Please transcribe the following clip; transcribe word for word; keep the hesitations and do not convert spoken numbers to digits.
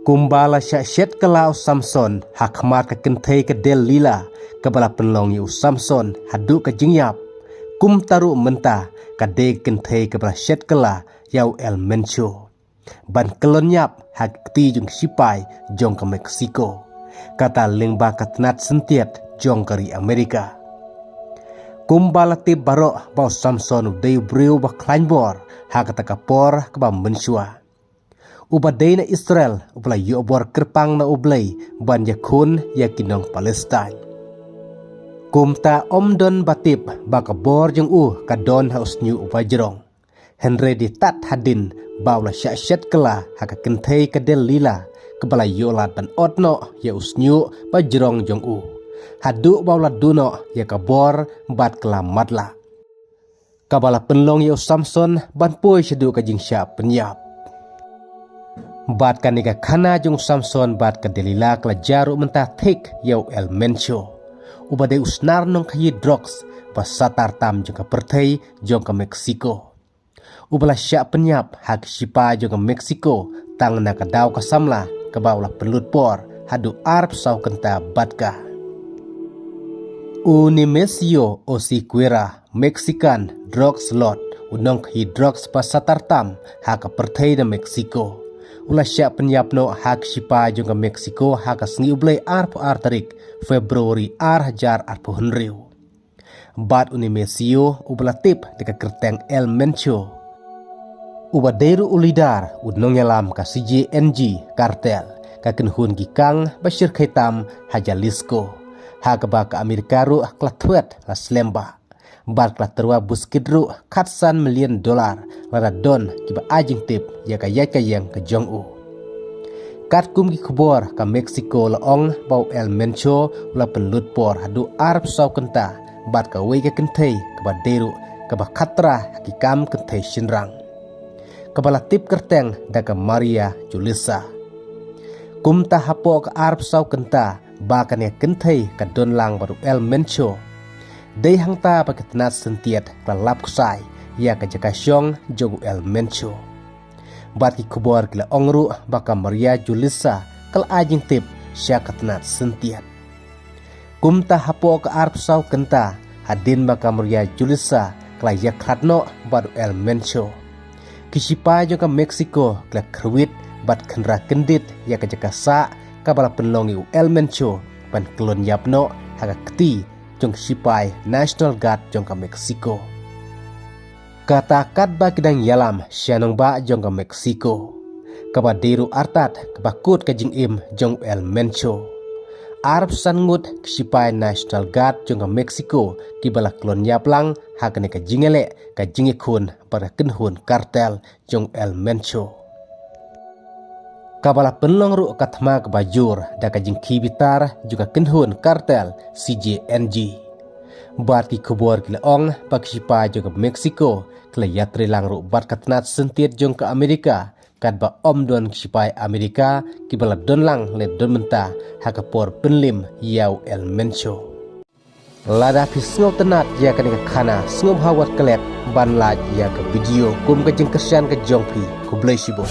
Kumba la shah shet kylla u Samson ha khmat ka kynthei ka Delila, kaba la pynlong ïa u Samson haduh ka jingïap, kumta ruh mynta ka dei ka kynthei kaba la shet kylla ïa u El Mencho ban kyllon ïap ha ka kti jong ki shipai jong ka Mexico, kata lyngba ka tnat syntiat jong ka ri Amerika. Kumba la tip baroh ba u Samson u dei u briew ba khlaiñ bor ha kata ka por kaba mynshuwa, uba dei na Israel, uba la ïoh bor kyrpang na U Blei ban ïakhun ïa ki nong Palestine. Kumta ym don ba tip ba ka bor jong u ka don ha u shñiuh uba jrong. Hynrei dei tad hadien ba u la shah shet kylla ha ka kynthei ka Delila, kaba la ïoh lad ban ot noh ïa u shñiuh ba jrong jong u, haduh ba u la duh noh ïa ka bor bad ka la matlah, kaba la pynlong ïa u Samson ban poi shaduh ka jingshah pynïap. Bad kane ka khana jong u Samson bad ka Delila ka la jia ruh mynta thik ïa u El Mencho, uba dei u snar nongkhaïi drugs ba satar tam jong ka pyrthei jong ka Mexico, uba la shah pynïap ha ki shipai jong ka Mexico tang na ka daw ka samla, kaba u la pynlut por haduh arphew saw kynta bad ka. U Nemesio Oseguera, Mexican drugs lord, u nongkhaïi drugs ba satar tam ha ka pyrthei na Mexico, u la shah pynïap noh ha ki shipai jong ka Mexico ha ka sngi U Blei arphew ar tarik February ar hajar arphew hynriew. Bad u Nemesio, uba la tip da ka kyrteng El Mencho, uba dei ruh u leader, u nongïalam ka C J N G cartel, ka kynhun ki kang ba shyrkhei tam ha Jalisco, ha kaba ka Amerika ruh ka la thwet la slem bha, bad ka la tyrwa buskit ruh khatsan million dollar, lada don kiba ai jingtip ïa ka ïaid ka ïeng ka jong u. Katkum ki khubor ka Mexico la ong ba u El Mencho u la pynlut por haduh arphew saw kynta bad kawei ka kynthei kaba dei ruh kaba khatra ha ki kam kynthei shynrang, kaba la tip kyrteng da ka Maria Julissa. Kumta hapoh ka arphew saw kynta ba kane ka kynthei ka don lang bad u El Mencho, dei hangta ba ka tnat syntiat ka la lap ksai ïa ka jaka shong jong u El Mencho. Bad ki khubor ki la ong ruh ba ka Maria Julissa ka la ai jingtip sha ka tnat syntiat. Kumta hapoh ka arphew saw kynta, hadien ba ka Maria Julissa ka la ïakhlad noh bad u El Mencho, ki shipai jong ka Mexico ki la khrwit bad khynra kyndit ïa ka jaka sah kaba la pynlong ïa u El Mencho ban kyllon ïap noh ha ka kti jong ki shipai National Guard jong ka Mexico. Kata katba ki dang ïalam sha nongbah jong ka Mexico, kaba dei ruh artat kaba kut ka jingim jong u El Mencho, arphew san ngut ki shipai National Guard jong ka Mexico kiba la kyllon ïap lang ha kane ka jingïaleh ka jingïakhun bad ka kynhun cartel jong u El Mencho, kaba la pynlong ruh ka thma kaba jur da ka jingkhie bitar jong ka kynhun cartel C J N G. Bad ki khubor ki la ong ba ki shipai jong ka Mexico ki la ïatrei lang ruh bad ka tnat syntiat jong ka Amerika, katba ym don ki shipai Amerika kiba la don lang lane don mynta ha ka por pynlim ïa u El Mencho. Lada phi sngewtynnat ïa kane ka khana, sngewbha wat klet ban like ïa ka video kum ka jingkyrshan ka jong phi. Khublei shibun.